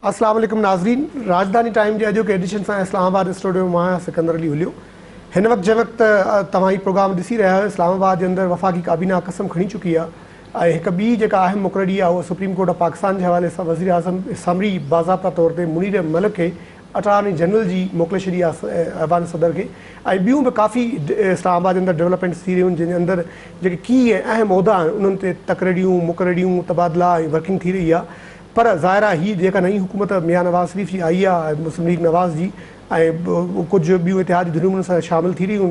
اسلام عليڪم ناظرين راڄڌاني ٽائيم جي اڄوڪي ايڊيشن سان اسلام آباد اسٽوڊيو ۾ مان آهيان سڪندر علي هليو هن وقت جنهن وقت توهان هي پروگرام ڏسي رهيا آهيو اسلام آباد جي اندر وفاقي ڪابينا قسم کڻي چڪي آهي ۽ هڪ ٻي جيڪا اهم مقرري آهي اها سپريم ڪورٽ آف پاڪستان جي حوالي سان وزيراعظم سمري باضابطا طور تي منير ملڪ کي اٽارني جنرل جي موڪلي ڇڏي آهي ايوان صدر کي ۽ ٻيون به ڪافي اسلام آباد جي اندر ڊولپمينٽس ٿي رهيون آهن جنهن جي اندر جيڪي ڪي اهم عهدا آهن انهن تي تقرريون مقرريون تبادلا ۽ ورڪنگ ٿي رهي آهي پر ظاهر آهي هي جيڪا نئين حڪومت ميان نواز شريف جي آئي آهي مسلم ليگ نواز جي ۽ ڪجهه ٻيون اتحادي ڌريون ان سان شامل ٿي رهيون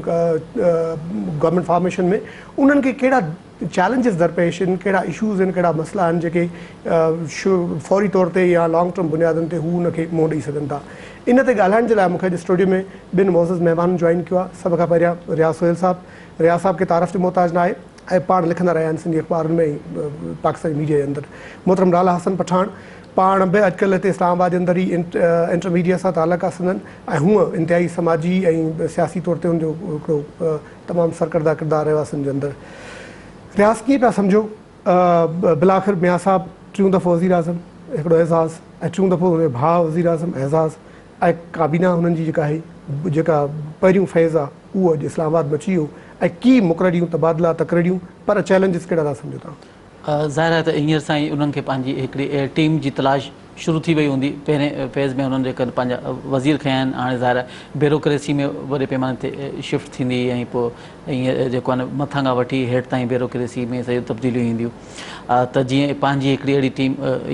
گورنمينٽ فارميشن ۾ انهن کي ڪهڙا چئلينجز درپيش آهن ڪهڙا اشوز آهن ڪهڙا مسئلا آهن جيڪي فوري طور تي يا لانگ ٽرم بنيادن تي هو ان کي منهن ڏئي سگهن ٿا ان تي ڳالهائڻ جي لاء مون کي اڄ اسٽوڊيو ۾ ٻن معزز مهمانن جوائن ڪيو آهي سڀ کان پهريان رياض سهيل صاحب رياض صاحب کي تعارف جو محتاج ناهي ۽ پاڻ لکندا رهيا آهن سنڌي اخبارن ۾ ۽ پاڪستاني ميڊيا جي اندر. محترم لالا حسن پٺاڻ پاڻ به اڄڪلهه هتي اسلام آباد جي اندر ئي انٽر ميڊيا سان تعلق آهي سندن ۽ هونء انتهائي سماجي ۽ سياسي طور تي هن جو هڪڙو تمام سرڪرده ڪردار رهيو آهي سنڌ جي اندر. رياض ڪيئن پيا سمجهو بالاخر ميان صاحب ٽيون دفعو وزيراعظم هڪڙو اعزاز ۽ ٽيون دفعو هن جو ڀاء وزيراعظم اعزاز ۽ ڪابينا هنن جي جيڪا آهي جيڪا پهريون فيز آهي اهو اڄ اسلام آباد ۾ اچي ويو ۽ ڪي مقرريون تبادلا تقرريون پر چئلينجز ڪهڙا ٿا سمجهو توهان؟ ظاهر آهي ته هينئر سان ئي انهن کي پنهنجي هڪڙي ٽيم جي تلاش شروع ٿي وئي هوندي پهرين فيز ۾ انهن جيڪر پنهنجا وزير کنيا آهن هاڻي ظاهر آهي بيروڪريسي ۾ وڏي پيماني تي شفٽ ٿيندي ۽ پوء ائين جيڪو آهي نه مٿان کان وٺي هيٺ تائين بيروڪريسي ۾ سڄو تبديليون اينديون ته جيئن پنهنجي هڪڙي اهڙي ٽيم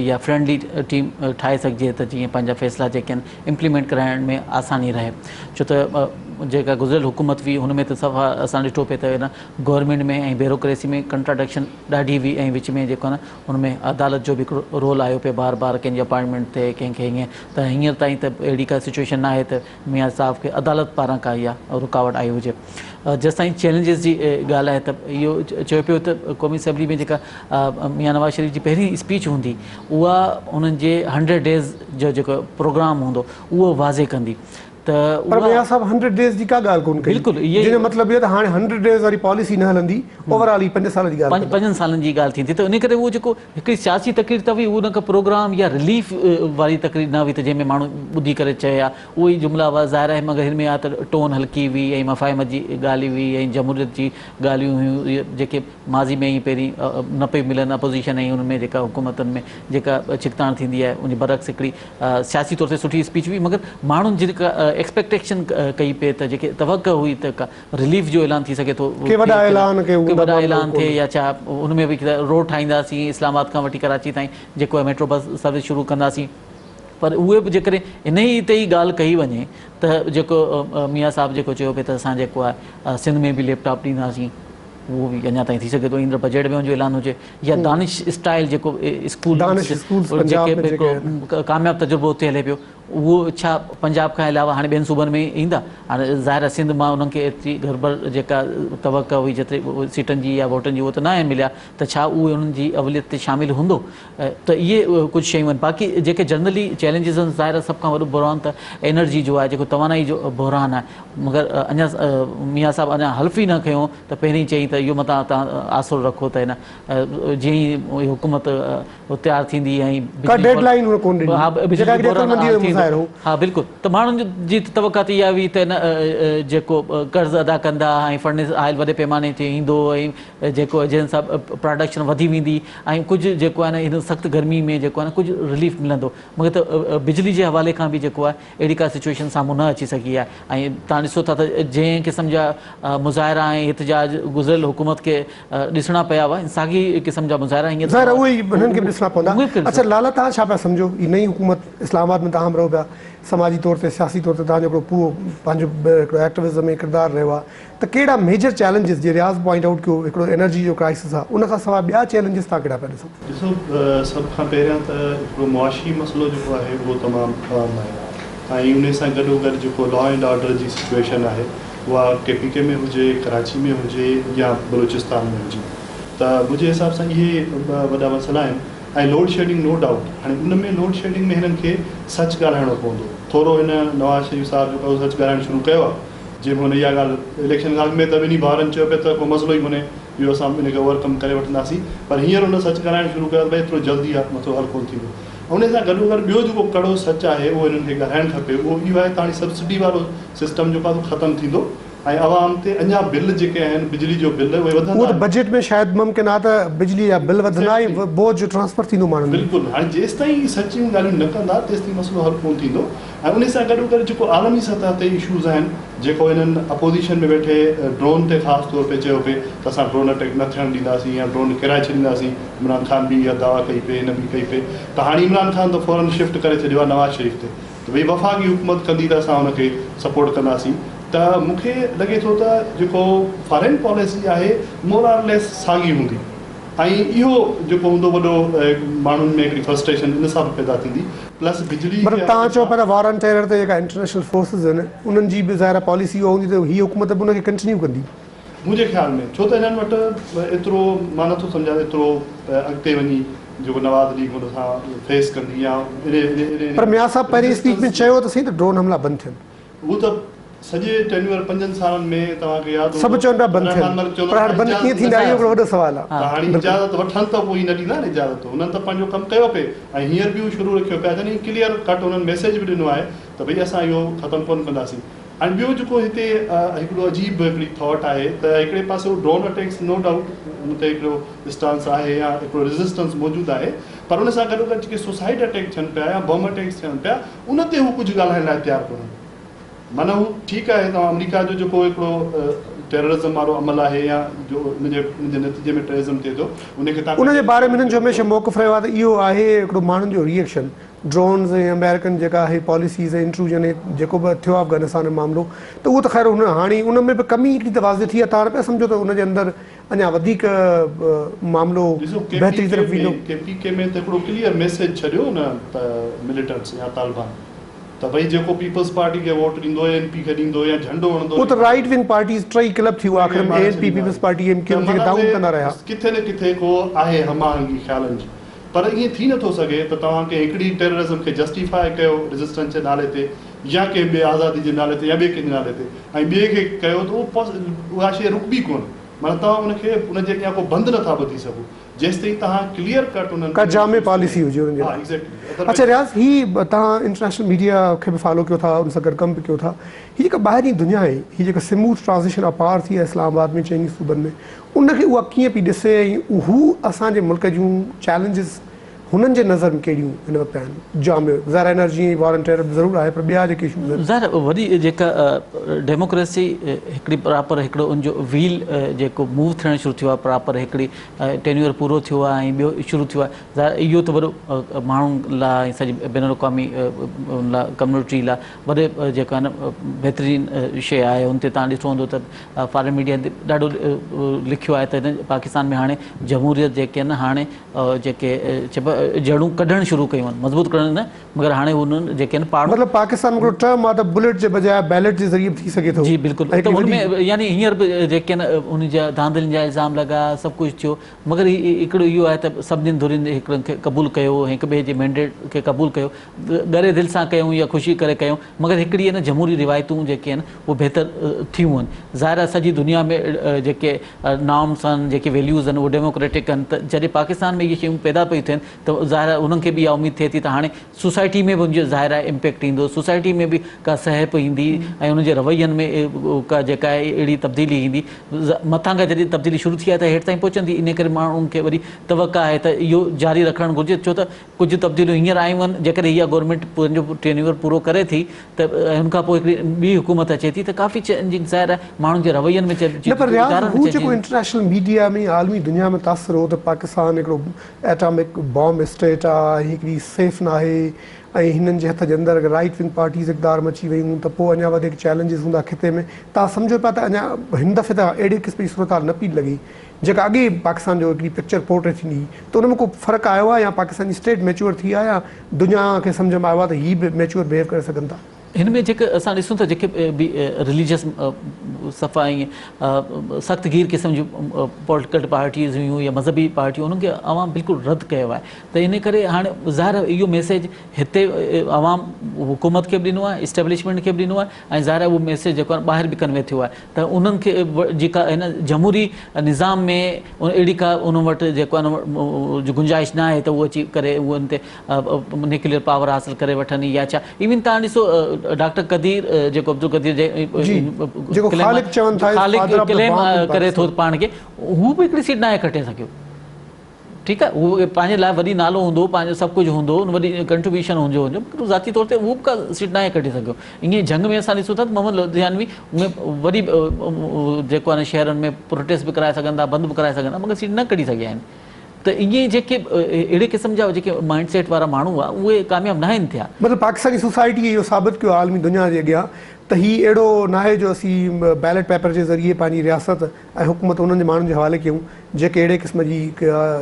يا فرينڊلي ٽيم ٺاهي سگهجي ته جيئن پنهنجا فيصلا جيڪي آهن امپليمينٽ ڪرائڻ ۾ آساني رهي ڇو ته جيڪا گذريل حڪومت هئي هن ۾ ته صفا اسان ڏٺو پئي ته ان گورنمينٽ ۾ ۽ بيروڪريسي ۾ ڪنٽراڊڪشن ڏاڍي هئي ۽ وچ ۾ جيڪو آهي نه ان ۾ عدالت جو به هڪڙو رول آيو پئي بار بار ڪنهن جي اپائنٽمينٽ تي ڪنهن کي هيئن ته هينئر تائين ته اهڙي ڪا سچويشن ناهي ته ميان صاحب کي عدالت پاران ڪا اها رڪاوٽ آئي هجي جيستائين چئلينجز جي ڳالهه آهي ته اهو چيو پيو ته قومي اسيمبلي ۾ جيڪا ميان نواز شريف جي پهرين اسپيچ هوندي اها انهن جي هنڊريڊ ڊيز جو جيڪو پروگرام هوندو اهو واضح ڪندي ته پر ميان صاحب هنڊريڊ ڊيز جي ڪا ڳالهه ڪونه ڪئي بلڪل اهي جنهن جو مطلب اهو ته هاڻي هنڊريڊ ڊيز واري پاليسي نه هلندي اوور آل هي پنج سال جي ڳالهه ڪندا. پنجن سالن جي ڳالهه ٿيندي ته ان ڪري اهو جيڪو هڪڙي سياسي تقرير ته هئي اهو نه ڪا پروگرام يا رليف واري تقرير نه هئي ته جنهن ۾ ماڻهو ٻڌي ڪري چئي ها اهي ئي جملا هئا ظاهر آهي مگر هن ۾ آ ته ٽون هلڪي هئي ۽ مفاهمت جي ڳالهه هئي ۽ جمهوريت جي ڳالهيون هيون جيڪي ماضي ۾ ئي پهرين نه پئي ملن اپوزيشن ۽ ان ۾ جيڪا حڪومتن ۾ جيڪا ڇڪتاڻ ٿيندي آهي ان جي برعڪس هڪڙي سياسي طور تي سٺي اسپيچ هئي مگر ماڻهن جيڪا ايڪسپيڪٽيشن ڪئي پئي ته جيڪي توقع هئي ته ڪا رليف جو اعلان ٿي سگهي ٿو ڪي وڏا اعلان ڪي وڏا اعلان ٿئي يا ڇا ان ۾ به روڊ ٺاهينداسين اسلام آباد کان وٺي ڪراچي تائين جيڪو ميٽرو بس سروس شروع ڪنداسين پر اهي به جيڪڏهن انهي تي ئي ڳالهه ڪئي وڃي ته جيڪو ميان صاحب جيڪو چيو پئي ته اسان جيڪو آهي سنڌ ۾ به ليپ ٽاپ ڏينداسين اهو به اڃا تائين ٿي سگهي ٿو ايندڙ بجيٽ ۾ ان جو اعلان هجي يا دانش اسٽائل جيڪو اسڪول دانش اسڪولز پنجاب ۾ جيڪي ڪامياب تجربو اتي هلي پيو اهو ڇا پنجاب کان علاوه هاڻي ٻين صوبن ۾ ايندا هاڻي ظاهر آهي سنڌ مان انهن کي ايتري گهربل جيڪا توقع هئي جيتري سيٽن جي يا ووٽن جي اهو ته ناهي مليا ته ڇا اهي انهن جي اوليت تي شامل هوندو ته اهي ڪجهه شيون آهن باقي جيڪي جنرلي چئلينجز آهن ظاهر آهي سڀ کان وڏو بحران ته انرجي جو آهي جيڪو توانائي جو بحران آهي مگر اڃا ميان صاحب اڃا حلف ئي نه کنيو ته پهرين چيائين ته اهو متان توهان آسرو رکو ته هن جيئن ئي حڪومت تيار ٿيندي ۽ ڪا ڊيڊ لائين هن ڪونه ڏني ها جيڪا هڪڙي عقلمندي جو مظاهرو هو. ها بلڪل ته ماڻهن جي توقع ته اها هئي ته هن جيڪو قرض ادا ڪندا ۽ فرنس آئل وڏي پيماني تي ايندو ۽ جيڪو جنهن سان پراڊڪشن وڌي ويندي ۽ ڪجهه جيڪو آهي نه هن سخت گرمي ۾ جيڪو آهي نه ڪجهه رليف ملندو مگر ته بجلي جي حوالي کان به جيڪو آهي اهڙي ڪا سچويشن سامهون نه اچي سگهي آهي ۽ تان ڏسو ٿا ته جنهن قسم جا مظاهرا ۽ احتجاج گذريل حڪومت کي ڏسڻا پيا هئا ساڳي قسم جا مظاهرا هينئر ظاهر اهي ئي هنن کي به ڏسڻا پوندا اڇا لالا تان ڇا پيا سمجهو هي نئين حڪومت اسلام آباد ۾ تان هم رهو پيا سماجي طور تي سياسي طور تي تان جو هڪڙو پورو پنهنجو هڪڙو ايڪٽوزم ۽ ڪردار رهيو آهي ته ڪهڙا ميجر چئلينجز جيئن رياض پوائنٽ آئوٽ ڪيو هڪڙو انرجي جو ڪرائسس آهي ان کان سواء ٻيا چئلينجز توهان ڪهڙا پيا ڏسو؟ ڏسو سڀ کان پهريان ته هڪڙو معاشي مسئلو جيڪو آهي اهو تمام اهم آهي ۽ انهي سان گڏو گڏ جيڪو لا اينڊ آرڊر جي سچوئيشن آهي اها ڪي پي ڪي ۾ هجي ڪراچي ۾ هجي يا بلوچستان ۾ هجي ته منهنجي حساب سان اهي ٻه وڏا مسئلا آهن ۽ لوڊ شيڊنگ نو ڊائوٽ هاڻي ان ۾ لوڊ شيڊنگ ۾ هنن کي سچ ڳالهائڻو پوندو ٿورو هن نواز شريف صاحب جيڪو آهي سچ ڳالهائڻ شروع ڪيو آهي جنهن ۾ هن اها ڳالهه اليڪشن کان اڳ ۾ ته ٻنهي ڀائرن چيو پئي ته ڪو مسئلو ئي ڪونهي اهو اسان ان کي اوور ڪم ڪري وٺنداسين پر هينئر هن سچ ڳالهائڻ شروع ڪيو ته ڀئي ايترو جلدي اها مسئلو حل ڪونه ٿيندو ان سان گڏو گڏ ٻيو جيڪو ڪڙو سچ آهي اهو هنن کي ڳالهائڻ کپي اهو اهو آهي ته هاڻي سبسڊي وارو سسٽم جيڪو آهي سو ختم ٿيندو ۽ عوام تي اڃا بل جيڪي آهن بجلي جو بل اهي وڌندا. اهو ته بجيٽ ۾ شايد ممڪن آهي ته بجلي جا بل وڌندا ۽ بوجھ ٽرانسفر ٿيندو ماڻهن ۾. بلڪل هاڻي جيستائين اهي سچيون ڳالهيون نه ڪندا تيستائين مسئلو حل ڪونه ٿيندو ۽ انهي سان گڏو گڏ جيڪو عالمي سطح تي اشوز آهن جيڪو هنن اپوزيشن ۾ ويٺي ڊرون تي خاص طور تي چيو پئي ته اسان ڊرون اٽيڪ نه ٿيڻ ڏينداسين يا ڊرون ڪيرائي ڇڏينداسين عمران خان به اها دعويٰ ڪئي پئي هن به ڪئي پئي ته هاڻي عمران خان ته فورن شفٽ ڪري ڇڏيو آهي نواز شريف تي ته ڀئي وفاقي حڪومت ڪندي ته اسان ان کي سپورٽ ڪنداسين ته مون کي لڳي ٿو ته جيڪو فارين پاليسي آهي مور آر ليس ساڳي هوندي ۽ اهو جيڪو هوندو وڏو ماڻهن ۾ هڪڙي فرسٽريشن ان سان به پيدا ٿيندي پلس بجلي مطلب توهان چئو پيا ته وار آن ٽيرر تي جيڪا انٽرنيشنل فورسز آهن انهن جي به ظاهر آهي پاليسي اها هوندي ته هي حڪومت به ان کي ڪنٽينيو ڪندي. منهنجي خيال ۾ ڇو ته هنن وٽ ايترو مان نٿو سمجهان ته ايترو اڳتي وڃي جيڪو نواز ليگ هن سان فيس ڪندي يا انهي انهي انهي پر ميان صاحب پهرين اسپيچ ۾ چيو ته سهي ته ڊرون حملا بند ٿين. هو ته سڄي ٽينيوئر پنجن سالن ۾ توهان کي ياد سڀ هوندو چون پيا بند رحمان ٿين ملڪ چوندو پر هاڻي ته بند ڪيئن اجازت ٿيندا نه اهو هڪڙو وڏو سوال آهي. ته هاڻي بلڪل. اجازت وٺن ته پوء هي نه ڏيندا نه اجازت هنن ته پنهنجو ڪم ڪيو پئي ۽ هينئر به هو شروع رکيو پيا اچن ۽ ڪليئر ڪٽ هنن ميسيج به ڏنو آهي ته ڀئي اسان اهو ختم ڪونه ڪنداسين. ۽ ٻيو جيڪو هتي هڪڙو عجيب هڪڙي ٿاٽ آهي ته هڪڙي پاسي هو ڊرون اٽيڪس نو ڊائوٽ ان تي هڪڙو اسٽانس آهي يا هڪڙو ريزسٽنس موجود آهي پر ان سان گڏو گڏ جيڪي سوسائيڊ اٽيڪ ٿين پيا يا بم اٽيڪس ٿين پيا ان تي هو ڪجهه ڳالهائڻ لاء تيار ڪونهن معنيٰ هو ٺيڪ آهي توهان آمريڪا جو جيڪو هڪڙو ٽيررزم وارو عمل آهي يا جو ان جي ان جي نتيجي ۾ ٽيررزم ٿئي ٿو ان کي ان جي باري ۾ هنن جو هميشه موقف رهيو آهي ته اهو آهي هڪڙو ماڻهن جو ري ايڪشن ڊرونز ۽ آمريڪن جيڪا اهي پاليسيز ۽ انٽروجن ۽ جيڪو به ٿيو افغانستان ۾ معاملو ته اهو ته خير هن هاڻي ان ۾ به ڪمي هڪڙي ته واضح ٿي آهي توهان نه پيا سمجهو ته ان جي اندر اڃا وڌيڪ معاملو ڏسو ڪي پي بهتري ڪي طرف ۾ ويندو. ڪي پي ڪي ۾ ته هڪڙو ڪليئر ميسيج ڇڏيو نه ته مليٽنٽس يا طالبان ته ڀئي جيڪو پيپلز پارٽي کي ووٽ ڏيندو اي اين پي کي ڏيندو يا جهنڊو هڻندو اهو ته رائيٽ ونگ پارٽيز ٽئي ڪلب ٿي ويو آخر ۾ A N P peoples party M Q M ته جيڪي معنيٰ دانهون ڪندا رهيا. اهي ڪٿي نه ڪٿي ڪو آهي هم آهنگي خيالن جي پر ائين ٿي نٿو سگهي ته توهان ڪنهن هڪڙي ٽيررزم کي جسٽيفاء ڪيو ريزسٽنس جي نالي تي يا ڪنهن ٻئي آزادي جي نالي تي يا ٻئي ڪنهن جي نالي تي ۽ ٻئي کي ڪيو ته اهو اها شيء رڪبي ڪونه معنيٰ توهان ان کي ان جي اڳيان ڪو بند نٿا ٻڌي سگهو جيستائين توهان ڪليئر ڪٽ انهن ڪا جامع پاليسي هجي انهن جي ها لاء. ايگزيڪٽلي اڇا رياض هي توهان انٽرنيشنل ميڊيا کي به فالو ڪيو ٿا ان سان گڏ ڪم به ڪيو ٿا هي جيڪا ٻاهرين دنيا آهي هي جيڪا سموٿ ٽرانزيشن اپار ٿي آهي اسلام آباد ۾ چئني صوبن ۾ ان کي اها ڪيئن پئي ڏسي ۽ هو اسان جي ملڪ جون چئلينجز هنن جي نظر ۾ ڪهڙيون هن وقت آهن؟ جامع ظاهر انرجي ۽ وار آن ٽيرر به ضرور آهي پر ٻيا جيڪي اشوز آهن. ظاهر وڏي جيڪا ڊيموڪريسي هڪڙي پراپر هڪڙو ان جو ويل جيڪو موو ٿيڻ شروع ٿيو آهي پراپر هڪڙي ٽينيور پورو ٿيو آهي ۽ ٻيو شروع ٿيو آهي ظاهر اهو ته وڏو ماڻهن لاء ۽ سڄي بين الاقوامي لاء ڪميونٽي لاء وڏي جيڪا آهي نه بهترين شيء آهي ان تي تان ڏٺو هوندو ته فارين ميڊيا تي ڏاڍو لکيو آهي ته پاڪستان ۾ هاڻي جمهوريت جيڪي آهن هاڻي جيڪي چئبو جڙون ڪڍڻ شروع ڪيون آهن مضبوط ڪرڻ نه مگر هاڻي انهن جيڪي آهن پاڙون مطلب پاڪستان ۾ هڪڙو ٽرم آهي ته بليٽ جي بجاء بيلٽ جي ذريعي به ٿي سگهي ٿو جي بلڪل ته ان ۾ يعني هينئر به جيڪي آهن ان جا ڌانڌلين جا الزام لڳا سڀ ڪجهه ٿيو مگر هڪڙو اهو آهي ته سڀني ڌرين هڪڙن کي قبول ڪيو هڪ ٻئي جي مينڊيٽ کي قبول ڪيو ڳري دل سان ڪيون يا خوشي ڪري ڪيون مگر هڪڙي آهن جمهوري روايتون جيڪي آهن اهي بهتر ٿيون آهن. ظاهر آهي سڄي دنيا ۾ جيڪي نارمس آهن جيڪي ويليوز آهن اهي ڊيموڪريٽڪ آهن ته جڏهن پاڪستان ۾ اهي شيون پيدا پيون ٿين ته ظاهر آهي انهن کي به اها اميد ٿئي ٿي ته هاڻي سوسائٽي ۾ به ان جو ظاهر آهي امپيڪٽ ايندو سوسائٽي ۾ به ڪا سهپ ايندي ۽ انهن جي روين ۾ ڪا جيڪا آهي اهڙي تبديلي ايندي مٿان کان جڏهن تبديلي شروع ٿي آهي ته هيٺ تائين پهچندي انهي ڪري ماڻهن کي وري توقع آهي ته اهو جاري رکڻ گهرجي ڇو ته ڪجهه تبديليون هينئر آيون آهن، جيڪڏهن اها گورنمينٽ پنهنجو ٽينيور پورو ڪري ٿي ته ۽ ان کان پوء هڪڙي ٻي حڪومت اچي ٿي ته ڪافي چينجنگ ظاهر آهي ماڻهن جي روين ۾ نه پر رياض ادارن ۾ هو جيڪو چينجنگ. انٽرنيشنل ميڊيا ۾ عالمي دنيا ۾ تاثر هو ته پاڪستان هڪڙو ايٽامڪ بام اسٽيٽ آ ۽ هڪڙي سيف ناهي ۽ هنن جي هٿ جي اندر اگر رائيٽ ونگ پارٽيز اقتدار ۾ اچي ويون ته پوء اڃا وڌيڪ چئلينجز هوندا خطي ۾ توهان سمجهو پيا ته اڃا هن دفعي ته اهڙي قسم جي صورتحال نه پئي لڳي جيڪا اڳي پاڪستان جو هڪڙي پڪچر پورٽري ٿيندي هئي ته ان ۾ ڪو فرق آيو آهي يا پاڪستان جي اسٽيٽ ميچوئر ٿي آهي يا دنيا کي سمجهه ۾ آيو آهي ته هي به ميچوئر بهيو ڪري سگهن ٿا. هن ۾ جيڪي اسان ڏسون ٿا جيڪي به رليجس صفا ۽ سخت گير قسم جون پوليٽيڪل پارٽيز هيون يا مذهبي پارٽيون انهن کي عوام بلڪل رد ڪيو آهي ته ان ڪري هاڻي ظاهر آهي اهو ميسيج هتي عوام حڪومت کي به ڏنو آهي اسٽيبلشمينٽ کي به ڏنو آهي ۽ ظاهر آهي اهو ميسيج جيڪو آهي ٻاهر به ڪنوي ٿيو آهي ته انهن کي جيڪا هن جمهوري نظام ۾ اهڙي ڪا انهن وٽ جيڪو آهي گنجائش نه آهي ته اهو اچي ڪري اهو ان تي نيوڪليئر پاور حاصل ڪري وٺن يا ڇا ايون تان ڏسو ڊاڪٽر قدير جيڪو عبدالقدير جي جيڪو خالق چون ٿا خالق ڪليم ڪري ٿو پاڻ کي هو به هڪڙي سيٽ ناهي کٽي سگهيو ٺيڪ آهي هو پنهنجي لاء وڏي نالو هوندو پنهنجو سڀ ڪجهه هوندو ان وڏي ڪنٽريبيوشن هوندو هوندو پر ذاتي طور تي هو به ڪا سيٽ ناهي کٽي سگهيو ائين جنگ ۾ اسان ڏسون ٿا ته محمد لڌيانوي وڏي جيڪو آهي شهرن ۾ پروٽيسٽ به ڪرائي سگهن ٿا بند به ڪرائي سگهن ٿا مگر سيٽ نه ڪڍي سگهيا آهن ته ائين جيڪي اهڙي قسم جا جيڪي مائنڊ سيٽ وارا ماڻهو هئا اهي ڪامياب ناهن ٿيا. مطلب پاڪستاني سوسائٽي اهو ثابت ڪيو عالمي دنيا جي اڳيان ته هي اهڙو ناهي جو اسين بيلٽ پيپر جي ذريعي پنهنجي رياست ۽ حڪومت انهن جي ماڻهن جي حوالي ڪيون جيڪي اهڙي قسم جي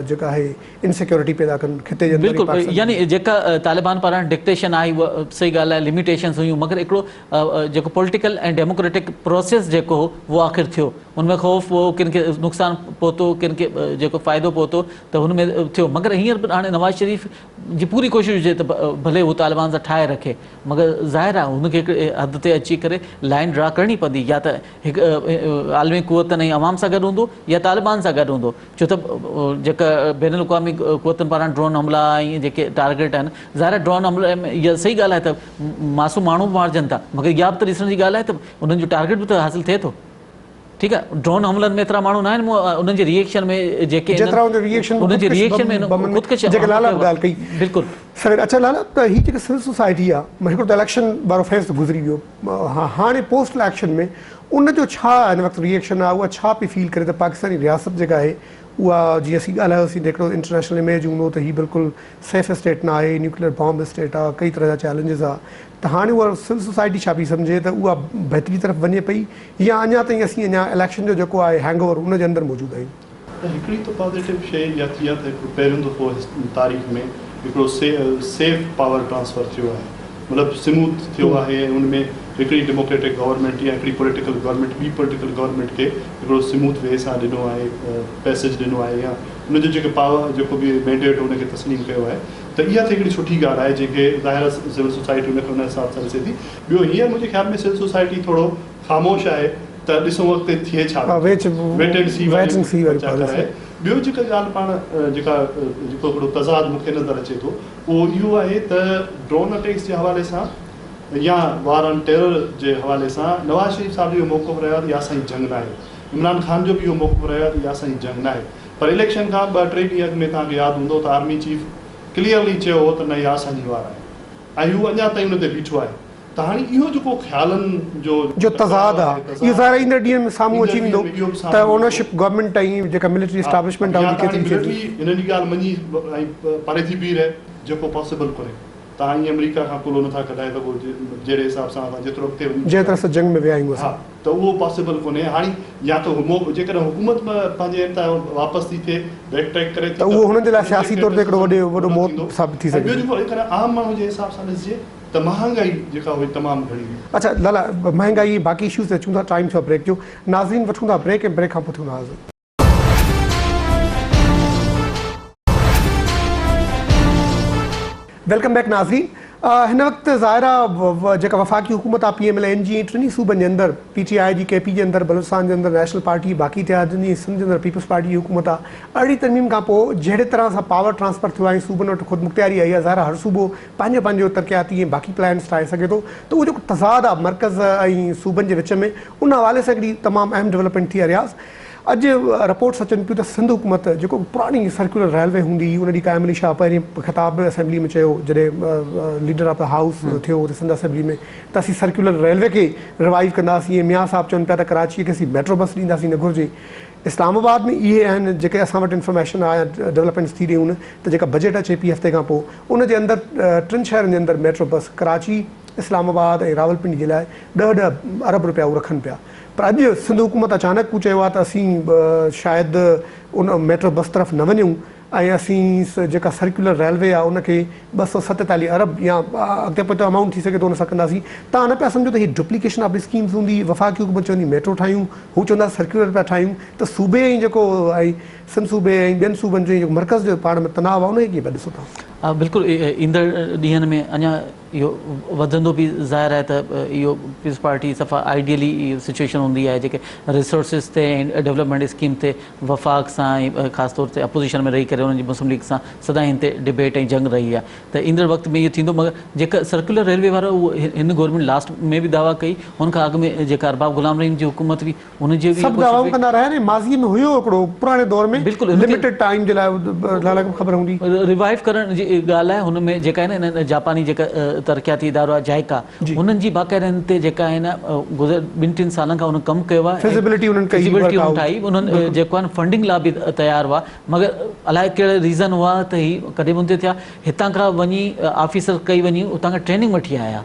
جيڪا آهي انسيڪيورٽي پيدا ڪن خطي جي اندر ۽ بلڪل پاڪستان جي يعني اندر. جيڪا طالبان پاران ڊڪٽيشن آئي اها صحيح ڳالهه آهي لميٽيشنز هيون مگر هڪڙو جيڪو پوليٽيڪل ۽ ڊيموڪريٽڪ پروسيس جيڪو هو اهو آخر ٿيو ان ۾ خوف هو، ڪن کي نقصان پهتو، ڪن کي جيڪو فائدو پهتو ته هن ۾ ٿيو مگر هينئر به هاڻي نواز شريف جي پوري ڪوشش هجي ته ڀلي هو طالبان سان ٺاهي رکي مگر ظاهر آهي هن کي هڪ حد تي اچي ڪري لائين ڊرا ڪرڻي پوندي يا ته هڪ عالمي قوتن ۽ عوام سان گڏ هوندو يا طالبان سان گڏ هوندو ڇو ته جيڪا بين الاقوامي قوتن پاران ڊرون حملا ۽ جيڪي ٽارگيٽ آهن ظاهر آهي ڊرون حملي ۾ اها صحيح ڳالهه آهي ته معصوم ماڻهو به مارجن ٿا مگر اها به ته ڏسڻ جي ڳالهه آهي ته انهن جو ٽارگيٽ به ته حاصل ٿئي ٿو. ٺيڪ آ ڊرون حملن ۾ ايترا ماڻهو ناهن انهن جي ري ايڪشن ۾ جيڪي جيترا ان جي ري ايڪشن انهن جي ري ايڪشن ۾ خودڪش جيڪي لالا به ڳالهه ڪئي بلڪل سر اچا لالا ته هي جيڪي سول سوسائٽي آ هڪڙو ته اليڪشن وارو فيز ته گذري ويو هاڻي پوسٽ اليڪشن ۾ ان جو ڇا هن وقت ري ايڪشن آ اها ڇا پئي فيل ڪري ته پاڪستاني رياست جيڪا آهي اها جيئن اسين ڳالهايوسين ته هڪڙو انٽرنيشنل اميج هوندو ته هي بلڪل سيف اسٽيٽ نه آهي نيوڪليئر بامب اسٽيٽ آ ڪئي طرح جا چئلينجز آ ته هاڻي اها سول سوسائٽي ڇا پئي سمجهي ته اها بهتري طرف وڃي پئي يا اڃا تائين اسين اڃا اليڪشن جو جيڪو آهي هينگ اوور ان جي اندر موجود آهيون. ته هڪڙي ته پازيٽو شيء اها ٿي آهي ته هڪڙو پهريون دفعو تاريخ ۾ هڪڙو سيف پاور ٽرانسفر ٿيو آهي مطلب سموٿ ٿيو آهي ۽ ان ۾ هڪڙي ڊيموڪريٽڪ گورنمينٽ يا هڪڙي پوليٽيڪل گورنمينٽ ٻي پوليٽيڪل گورنمينٽ کي هڪڙو سموٿ وي سان ڏنو آهي پئسيج ڏنو آهي يا ان جو جيڪو پاور جيڪو به مينڊيٽ ان کي تسليم ڪيو آهي ته اها ته هڪڙي سٺي ڳالهه آهي جنهن کي ظاهر آهي سول سوسائٽي ان کي ان حساب سان ڏسي ٿي. ٻيو هينئر منهنجي خيال ۾ سول سوسائٽي ٿورو خاموش آهي ته ڏسون اڳتي ٿئي ڇا ٿو. ويٽ اينڊ سي واري چڪر آهي. ٻيو جيڪا ڳالهه پاڻ جيڪا جيڪو هڪڙو تضاد مون کي نظر اچي ٿو اهو اهو آهي ته ڊرون اٽيڪس جي حوالي سان يا وار آن ٽيرر جي حوالي سان نواز شريف صاحب جو اهو موقف رهيو آهي ته اها اسان جي جنگ ناهي. عمران خان جو به اهو موقف رهيو آهي ته اها اسان جي جنگ ناهي. پر اليڪشن کان ٻه ٽي ڏينهن اڳ ۾ توهان کي ياد هوندو ته آرمي چيف ڪليئرلي چيو هو ته نه اها اسان جي وار آهي ۽ هو اڃا تائين ان تي بيٺو آهي ته هاڻي اهو جيڪو خيالن جو جو تضاد آهي اهو ظاهر آهي ايندڙ ڏينهن ۾ سامهون اچي ويندو ته اونرشپ گورنمينٽ ۽ جيڪا ملٽري اسٽابلشمينٽ آهي ان جي ڪيتري ٿئي ٿي. ملٽري هنن جي ڳالهه مڃي ۽ پري ٿي بيهي رهي جيڪو پاسيبل ڪونهي. توهان ائين آمريڪا کان ڪلهو نٿا ڪڍائي سگهو جهڙي حساب سان اسان جيترو اڳتي وڃي جنهن طرح سان جنگ ۾ ويا آهيون اسان. ها ته اهو پاسيبل ڪونهي هاڻي يا ته جيڪڏهن حڪومت پنهنجي ان تان واپس ٿي ٿئي بيڪ ٽريڪ ڪري ٿي ته اهو هنن جي لاء سياسي طور تي هڪڙو وڏي وڏو موت ثابت ٿي سگهي ٿو. ۽ ٻيو جيڪو جيڪڏهن عام ماڻهو جي حساب سان ڏسجي ته مهانگائي جيڪا هئي تمام گهڻي هئي. اڇا لالا مهانگائي ۽ باقي اشوز تي اچون ٿا ٽائيم ٿيو آهي بريڪ جو ناظرين وٺون ٿا بريڪ ۽ بريڪ کان پوء ٿيون ٿا حاضر. Welcome back ناظرين هن وقت ظاهر آ جيڪا وفاقي حڪومت آ پي ايم ايل اين جي ٽنهي صوبن جي اندر پي ٽي آء جي ڪي پي جي اندر بلوچستان جي اندر نيشنل پارٽي باقي اتحادين جي سنڌ جي اندر پيپلز پارٽي جي حڪومت آ ارڙهين ترميم کان پوء جهڙي طرح سان پاور ٽرانسفر ٿيو آ ۽ صوبن وٽ خودمختياري آئي آ ظاهر آ هر صوبو پنهنجو پنهنجو ترقياتي ۽ باقي پلانس ٺاهي سگهي ٿو ته اهو جيڪو تضاد آ مرڪز ۽ صوبن جي وچ ۾ ان حوالي سان هڪڙي تمام اهم ڊولپمينٽ ٿي آ رياض اڄ رپورٽس اچن پيون ته سنڌ حڪومت جيڪو پراڻي سرڪيولر ريلوي هوندي هئي ان ڏينهن قائم علي شاهه پهرين خطاب به اسيمبلي ۾ چيو جڏهن ليڊر آف the house ٿيو اتي سنڌ اسيمبلي ۾ ته اسين سرڪيولر ريلوي کي روائيو ڪنداسين ۽ ميان صاحب چون پيا ته ڪراچي کي اسين ميٽرو بس ڏينداسين نه گهرجي اسلام آباد ۾ اهي آهن جيڪي اسان وٽ انفارميشن آهي ڊولپمينٽس ٿي رهيون آهن ته جيڪا بجيٽ اچي پئي هفتي کان پوء ان جي اندر ٽن شهرن جي اندر ميٽرو بس ڪراچي اسلام آباد ۽ راولپنڊي جي لاء ڏهه ڏهه ارب روپيا هو رکن پيا پر اڄ سنڌ حڪومت اچانڪ چيو آهي ته اسين شايد ان ميٽرو بس طرف نه وڃون ۽ اسين جيڪا سرڪيولر ريلوي آهي ان کي 247 ارب يا اڳتي پوئتي امائونٽ ٿي سگهي ٿو ان سان ڪنداسين. توهان نه پيا سمجهو ته هي ڊپليڪيشن آف اسڪيمز هوندي، وفاقي حڪومت چوندي ميٽرو ٺاهيون، هو چوندا سرڪيولر پيا ٺاهيون ته صوبي ۽ جيڪو ۽ سنڌ صوبي ۽ ٻين صوبن جو جيڪو مرڪز جو پاڻ ۾ تناء آهي ان کي ڪيئن پيا ڏسو توهان؟ بلڪل ايندڙ ڏينهن ۾ اڃا اهو وڌندو به ظاهر آهي ته اهو پيپلز پارٽي صفا آئيڊيلي سچويشن هوندي آهي جيڪي ريسورسز تي ۽ ڊولپمينٽ اسڪيم تي وفاق سان ۽ خاص طور تي اپوزيشن ۾ رهي ڪري انهن جي مسلم ليگ سان سدائين هن تي ڊبيٽ ۽ جنگ رهي آهي ته ايندڙ وقت ۾ اهو ٿيندو مگر جيڪا سرڪيولر ريلوي وارو اهو هن گورنمينٽ لاسٽ ۾ به دعويٰ ڪئي هن کان اڳ ۾ جيڪا ارباب غلام رحيم جي حڪومت هئي ان جي به سڀ دعوائون ڪندا رهيا آهن ۽ ماضي ۾ هيو هڪڙو پراڻي دور ۾ بلڪل لميٽيڊ ٽائيم جي لاء لالا کي به خبر هوندي. ريوائيو ڪرڻ جي ڳالهه آهي هن ۾ جيڪا آهي نه انهن جاپاني جيڪا ترقياتي ادارو آهي جائيڪا هنن جي باقاعده هن تي جيڪا آهي نه گذريل ٻن ٽن سالن کان انهن ڪم ڪيو آهي فزيبلٽي انهن ڪئي فزيبلٽي انهن ٺاهي انهن جيڪو آهي فنڊنگ لاء به تيار هئا مگر الائي ڪهڙا ريزن هئا ته هي ڪڏهن به ان تي ٿيا هتان کان وڃي آفيسر ڪئي وڃي اتان کان ٽريننگ وٺي آيا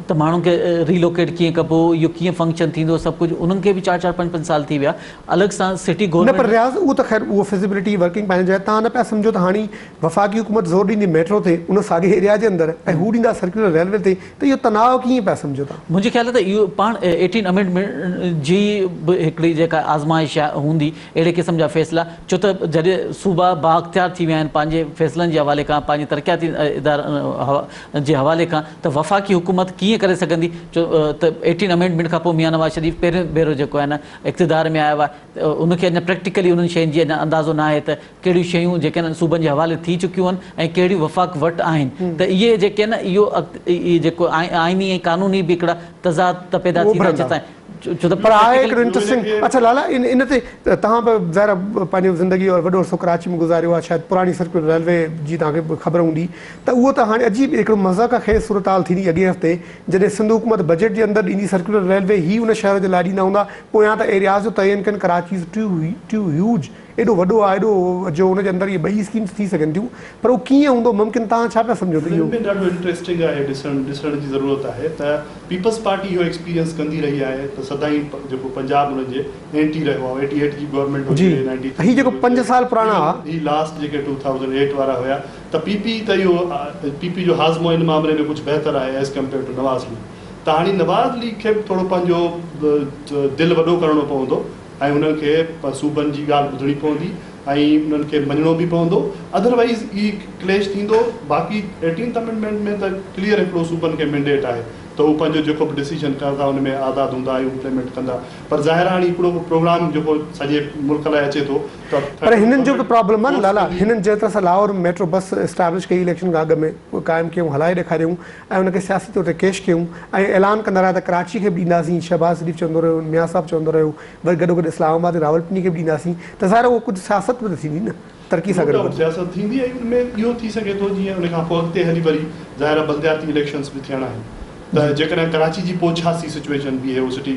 ته ماڻهن کي ري لوڪيٽ ڪيئن ڪبو اهو ڪيئن فنڪشن ٿيندو سڀ ڪجهه انهن کي به چار چار پنج پنج سال ٿي ويا الڳ سان سٽي نه پر رياض اهو ته خير اهو فزيبلٽي ورڪنگ پنهنجي جاء تان نه پيا سمجهو ته هاڻي وفاقي حڪومت زور ڏيندي ميٽرو تي ان ساڳي ايريا جي اندر ۽ هو ڏيندا سرڪيولر ريلوي تي ته اهو تناء ڪيئن پيا سمجهو تان. منهنجي خيال ته اهو پاڻ ايٽين امينڊمينٽ جي به هڪڙي جيڪا آزمائش هوندي اهڙي قسم جا فيصلا ڇو ته جڏهن صوبا بااختيار ٿي ويا آهن پنهنجي فيصلن جي حوالي کان پنهنجي ترقياتي ادارن جي حوالي کان ته وفاقي حڪومت ڪيئن ڪري سگهندي ڇو ته ايٽين امينڊمينٽ کان پوء ميان نواز شريف پهريون ڀيرو جيڪو آهي نه اقتدار ۾ آيو آهي ته ان کي اڃا پريڪٽيڪلي انهن شين جي اڃا اندازو نه آهي ته ڪهڙيون شيون جيڪي آهن صوبن جي حوالي ٿي چڪيون آهن ۽ ڪهڙيون وفاق وٽ آهن ته اهي جيڪي آهن اهو جيڪو آئيني ۽ قانوني به هڪڙا تضاد ته پيدا ٿيندا جيستائين ڇو ته پر آهي هڪڙو انٽرسٽنگ اڇا لالا ان ان تي توهان به ظاهر آهي پنهنجو زندگي جو وڏو عرصو ڪراچي ۾ گذاريو آهي شايد پراڻي سرڪيولر ريلوي جي توهان کي به خبر هوندي ته اهو ته هاڻي عجيب هڪڙو مضحڪه خيز صورتحال ٿيندي اڳئين هفتي جڏهن سنڌ حڪومت بجيٽ جي اندر ڏيندي سرڪيولر ريلوي هي ان شهر جي لاء ڏيندا هوندا پويان ته ايرياز جو تعين ڪن ڪراچي از ٽو هيوج ايڏو وڏو آهي ايڏو جو ان جي اندر اهي ٻئي اسڪيمز ٿي سگهن ٿيون پر اهو ڪيئن هوندو ممڪن توهان ڇا پيا سمجهو ته اهو. ان ۾ ڏاڍو انٽريسٽنگ آهي ڏسڻ ڏسڻ جي ضرورت آهي ته پيپلز پارٽي اهو ايڪسپيرينس ڪندي رهي آهي ته سدائين جيڪو پنجاب انهن جي اينٽي رهيو آهي ايٽي ايٽ جي گورنمينٽ هجي نائنٽي ٿري هي جيڪو پنج سال پراڻا ها. هي لاسٽ جيڪي ٽو ٿائوزنڊ ايٽ وارا هيا ته پي پي ته اهو پي پي جو هاضمو ان معاملي ۾ ڪجهه بهتر آهي as compared to Nawaz League ته هاڻي نواز ليگ کي به ٿورو پنهنجو دل وڏو ڪرڻو پوندو ۽ انهن کي صوبن جي ڳالهه ٻڌڻي پوندي ۽ انهن کي مڃڻو به پوندو اڌروائيز هي ڪليش ٿيندو باقي ايٽينٿ امينڊمينٽ ۾ ته ڪليئر هڪڙو صوبن کي مينڊيٽ آهي ته هو پنهنجو جيڪو به ڊسيزن ڪندا ان ۾ آزاد هوندا ۽ امپليمينٽ ڪندا پر ظاهر آهي هاڻي هڪڙو پروگرام جيڪو سڄي ملڪ لاء اچي ٿو ته پر هنن جو به پرابلم آهي نه لالا هنن جنهن طرح سان لاهور ۾ ميٽرو بس اسٽيبلش ڪئي اليڪشن کان اڳ ۾ قائم ڪيون هلائي ڏيکاريون ۽ ان کي سياسي طور تي ڪيش ڪيون ۽ اعلان ڪندا رهيا ته ڪراچي کي به ڏينداسين، شهباز شريف چوندو رهيو، ميان صاحب چوندو رهيو، وري گڏوگڏ اسلام آباد ۽ راولپنڊي کي به ڏينداسين ته ظاهر آهي اهو ڪجهه سياست به ته ٿيندي نه ترقي سان نو ڊائوٽ گڏوگڏ. سياست ٿيندي ۽ ان ۾ اهو ٿي سگهي ٿو جيئن ان کان پوء اڳتي هلي وري ظاهر آهي بلدياتي اليڪشنز به ٿيڻا آهن ته جيڪڏهن ڪراچي جي پوء ڇا سي سچويشن بيهي اهو سٽي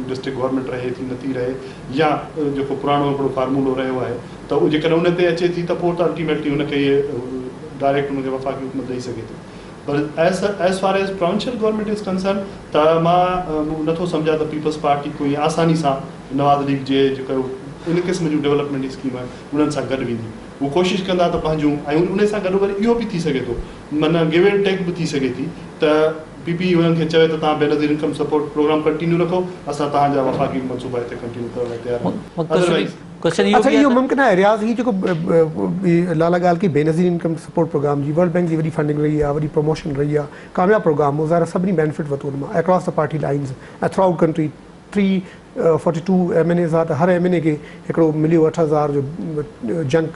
ڊسٽرڪٽ گورنمينٽ رهي ٿي نٿي رهي يا جيڪو پراڻو هڪڙو فارمولو رهيو آهي ته اهو جيڪڏهن ان تي اچي ٿي ته پوء ته الٽيميٽلي ان کي ڊائريڪٽ ان کي وفاقي حڪومت ڏئي سگهي ٿي. پر as as far as provincial government is concern ته مان نٿو سمجهان ته پيپلز پارٽي ڪو ائين آساني سان نواز ليگ جي جيڪو ان قسم جون ڊولپمينٽ اسڪيم آهن انهن سان گڏ ويندي هو ڪوشش ڪندا ته پنهنجون ۽ ان سان گڏو گڏ اهو به ٿي سگهي ٿو معنيٰ گيو اينڊ ٽيڪ به ٿي سگهي ٿي ته پي پي انهن کي چوي ته توهان Benazir income support programme continue رکو اسان توهان جا وفاقي منصوبا هتي ڪنٽينيو ڪرڻ لاء تيار آهيون اڌروائيز ڪوئسچن اهو اڇا به آهي اهو ته. ممڪن آهي رياض هي جيڪو لالا ڳالهه ڪئي بينظير انڪم سپورٽ پروگرام جي ورلڊ بينڪ جي وڏي فنڊنگ رهي آهي وڏي پروموشن رهي آهي ڪامياب پروگرام هو ظاهر آهي سڀني بينفٽ ورتو ان مان across the party lines ۽ throughout country three forty two M N As ها ته هر ايم اين اي کي هڪڙو مليو 8000 جو جنڪ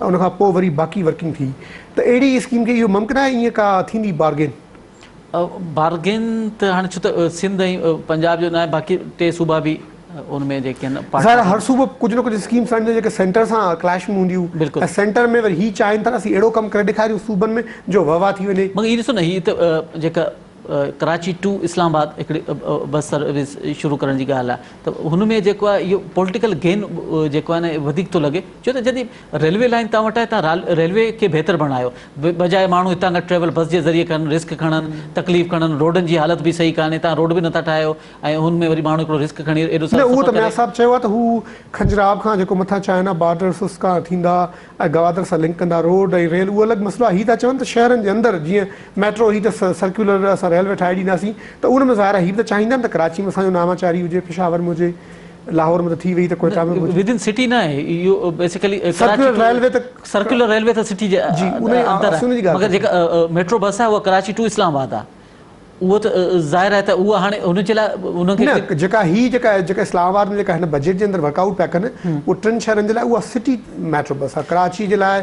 ان کان پوء وري باقي ورڪنگ ٿي ته اهڙي اسڪيم کي اهو ممڪن آهي ائين ڪا ٿيندي بارگين؟ بارگين ته هاڻي ڇو ته سنڌ ۽ پنجاب جو ناهي باقي ٽي صوبا به ان ۾ جيڪي آهن ظاهر آهي هر صوبو ڪجهه نه ڪجهه اسڪيمس آڻيندو جيڪي سينٽر سان ڪليش ۾ هونديون بلڪل ۽ سينٽر ۾ وري هي چاهين ٿا ته اسين اهڙو ڪم ڪري ڏيکاريون صوبن ۾ جو وهه واهه ٿي وڃي. مگر هي ڏسو نه هي ته جيڪا ڪراچي ٽو اسلام آباد هڪڙي بس سروس شروع ڪرڻ جي ڳالهه آهي ته هن ۾ جيڪو آهي اهو پوليٽيڪل گين جيڪو آهي نه وڌيڪ ٿو لڳي ڇو ته جڏهن ريلوي لائين توهان وٽ آهي توهان ريلوي کي بهتر بڻايو بجاء ماڻهو هتان کان ٽريول بس جي ذريعي ڪن رسڪ کڻن تڪليف کڻن روڊن جي حالت به صحيح ڪانهي توهان روڊ به نٿا ٺاهيو ۽ هن ۾ وري ماڻهو هڪڙو رسڪ کڻي ايڏو نه سارو اهو سفر ته ميان ڪري. صاحب چيو آهي ته هو خنجراب کان جيڪو مٿان چائنا بارڊر سس کان ٿيندا ۽ گوادر سان لنڪ ڪندا روڊ ۽ ريل اهو الڳ مسئلو آهي هي ٿا چون ته شهرن جي اندر جيئن ميٽرو هي ته سرڪيولر اسان ريلوي ٺاهي ڏينداسين ته ان ۾ ظاهر آهي هي به ته چاهيندا نه ته ڪراچي ۾ اسان جو ناماچاري هجي پشاور ۾ هجي لاهور ۾ ته ٿي وئي ته ڪوئيٽا ۾ به هجي. ودن سٽي نه آهي اهو basically Karachi circular to railway ته سرڪيولر ريلوي ته سٽي جي جي ان اندر اسين ان آهي جي ڳالهه مگر ٿا جيڪا ڪريون. ميٽرو بس آهي اها ڪراچي ٽو اسلام آباد آهي اهو ته ظاهر آهي ته اها هاڻي ان جي لاء انهن کي نه جيڪا هي جيڪا جيڪا اسلام آباد ۾ جيڪا هن بجيٽ جي اندر ورڪ آئوٽ پيا ڪن اهو ٽن شهرن جي لاء اها سٽي ميٽرو بس آهي ڪراچي جي لاء